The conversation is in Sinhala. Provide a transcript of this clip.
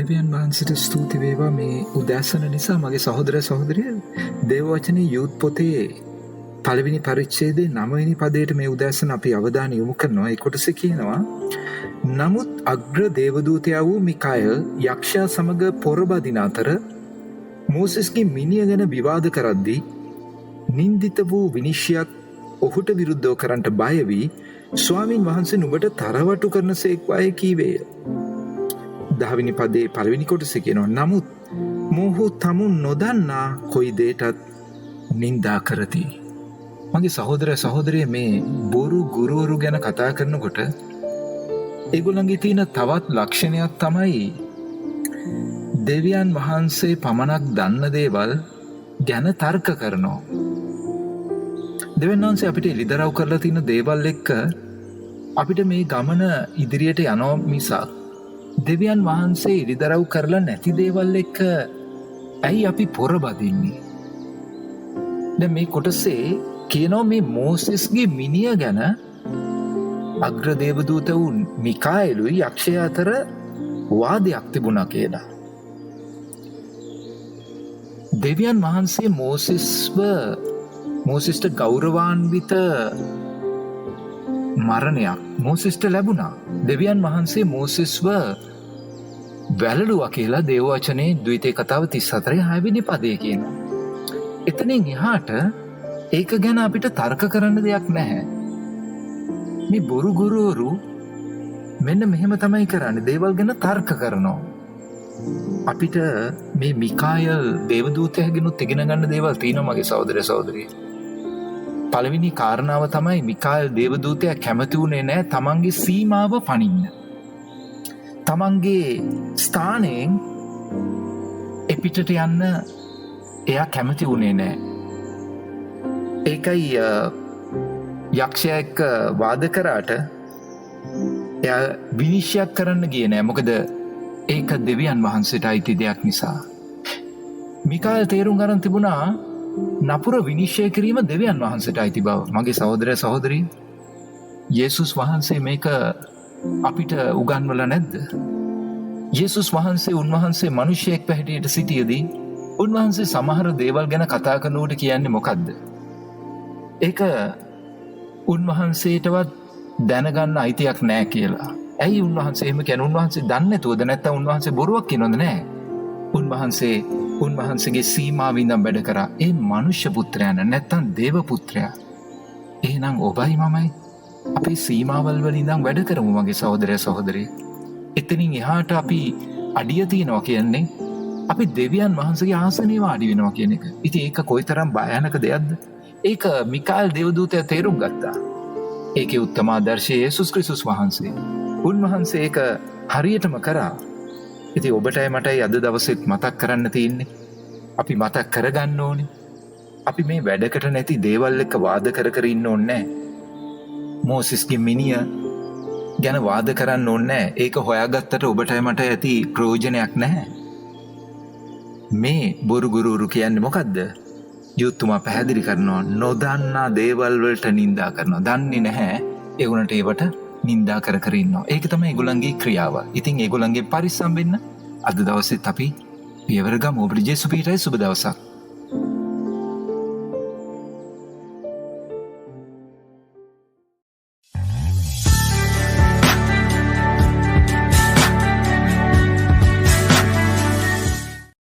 දෙවියන් වහන්සේට ස්තුති වේවා මේ උදෑසන නිසා. මගේ සහෝදර සහෝදරිය, දේව වචනේ යූත් පොතේ පළවෙනි පරිච්ඡේදයේ 9 වෙනි පදයට මේ උදෑසන අපි අවධානය යොමු කරනවා. ඒ කොටස කියනවා, නමුත් අග්‍ර දේවදූතයා වූ මිකායල් යක්ෂයා සමග පොරබදින අතර මෝසෙස්ගේ මිනිය ගැන විවාද කරද්දී නින්දිත වූ විනිශ්චයක් ඔහුට විරුද්ධව කරන්නට බය වී, ස්වාමින් වහන්සේ නුඹට තරවටු කරන සේක්වාය කීවේය. 10 වෙනි පදේ පළවෙනි කොටස කියනවා, නමුත් මොහු තමුන් නොදන්නා කොයි දේටත් නින්දා කරති. මගේ සහෝදර සහෝදරිය, මේ බොරු ගුරුවරු ගැන කතා කරනකොට ඒගොල්ලන්ගේ තියෙන තවත් ලක්ෂණයක් තමයි දෙවියන් වහන්සේ පමණක් දන්න දේවල් ගැන තර්ක කරනවා. දෙවියන් වහන්සේ අපිට එළිදරව් කරලා තියෙන දේවල් එක්ක අපිට මේ ගමන ඉදිරියට යනවා මිසක්, දෙවියන් වහන්සේ එළිදරව් කරලා නැති දේවල් එක්ක ඇයි අපි පොරබදින්නේ? දැන් මේ කොටසේ කියනවා මේ මෝසෙස්ගේ මිනිය ගැන අග්‍ර දේවදූත වූ මිකායලුයි යක්ෂයා අතර වාදයක් තිබුණා කියලා. දෙවියන් වහන්සේ මෝසෙස්ට ගෞරවාන්විත මරණයක් මෝසෙස්ට ලැබුණා. දෙවියන් වහන්සේ මෝසෙස්ව වැළලුවා කියලා දේව වචනේ ද්විතීය කතාව 34 6 වෙනි පදයේ කියනවා. එතනින් එහාට ඒක ගැන අපිට තර්ක කරන්න දෙයක් නැහැ. මේ බොරු ගුරුවරු මෙන්න මෙහෙම තමයි කරන්නේ. දේවල් ගැන තර්ක කරනවා. අපිට මේ මිකායල් දේවදූතයාගෙනුත් ඉගෙන ගන්න දේවල් තියෙනවා, මගේ සහෝදර සහෝදරිය. පළවෙනි කාරණාව තමයි මිකායල් දේවදූතයා කැමති වුණේ නෑ තමන්ගේ සීමාව පනින්න. තමන්ගේ ස්ථානයෙන් එපිටට යන්න එයා කැමති වුණේ නෑ. ඒකයි යක්ෂයා එක්ක වාද කරාට එයා විනිශ්චයක් කරන්න ගියේ නෑ. මොකද ඒක දෙවියන් වහන්සේට අයිති දෙයක් නිසා. මිකායල් තේරුම් ගන්න තිබුණා නපුර විනිශ්චය කිරීම දෙවියන් වහන්සේට අයිති බව. මගේ සහෝදරය සහෝදරී, යේසුස් වහන්සේ මේක අපිට උගන්වලා නැද්ද? යේසුස් වහන්සේ උන්වහන්සේ මිනිසෙක් හැටියට සිටියේදී උන්වහන්සේ සමහර දේවල් ගැන කතා කරනකොට කියන්නේ මොකද්ද? ඒක උන්වහන්සේටවත් දැනගන්න අයිතියක් නෑ කියලා. ඇයි උන්වහන්සේ එහෙම කියන්නේ? උන්වහන්සේ දන්නේ නැතුවද, නැත්නම් උන්වහන්සේ බොරුවක් කියනවද? නෑ. උන්වහන්සේ උන්වහන්සේගේ සීමාව ඉඳන් වැඩ කරා. ඒ මනුෂ්‍ය පුත්‍රයාන නැත්නම් දේව පුත්‍රයා. එහෙනම් ඔබයි මමයි අපේ සීමාවල් වල ඉඳන් වැඩ කරමු, මගේ සහෝදරය සහෝදරිය. එතනින් එහාට අපි අඩිය තියනවා කියන්නේ අපි දෙවියන් වහන්සේගේ ආසනයේ වාඩි වෙනවා කියන එක. ඉතින් ඒක කොයිතරම් භයානක දෙයක්ද? ඒක මිකායල් දේවදූතයා තේරුම් ගත්තා. ඒකේ උත්තම ආදර්ශය යේසුස් ක්‍රිස්තුස් වහන්සේ. උන්වහන්සේ ඒක හරියටම කරා. ඉතින් ඔබටයි මටයි අද දවසෙත් මතක් කරන්න තියෙන්නේ. අපි මතක් කරගන්න ඕනේ. අපි මේ වැඩකට නැති දේවල් එක්ක වාද කර කර ඉන්න ඕනේ නෑ. මෝසෙස්ගේ මිනිය ගැන වාද කරන්න ඕනේ නෑ. ඒක හොයාගත්තට ඔබටයි මට ඇති ප්‍රයෝජනයක් නැහැ. මේ බොරු ගුරුවරු කියන්නේ මොකද්ද? යුතුමා පැහැදිලි කරනවා, නොදන්නා දේවල් වලට නින්දා කරනවා. දන්නේ නැහැ, ඒ වුණට ඒවට නින්දා කර කර ඉන්නවා. ඒක තමයි ඒගොල්ලන්ගේ ක්‍රියාව. ඉතින් ඒගොල්ලන්ගේ පරිස්සම් වෙන්න අද දවසෙත් අපි පියවර ගමු. ඔබට ජේසු පිහිටයි. සුබ දවසක්.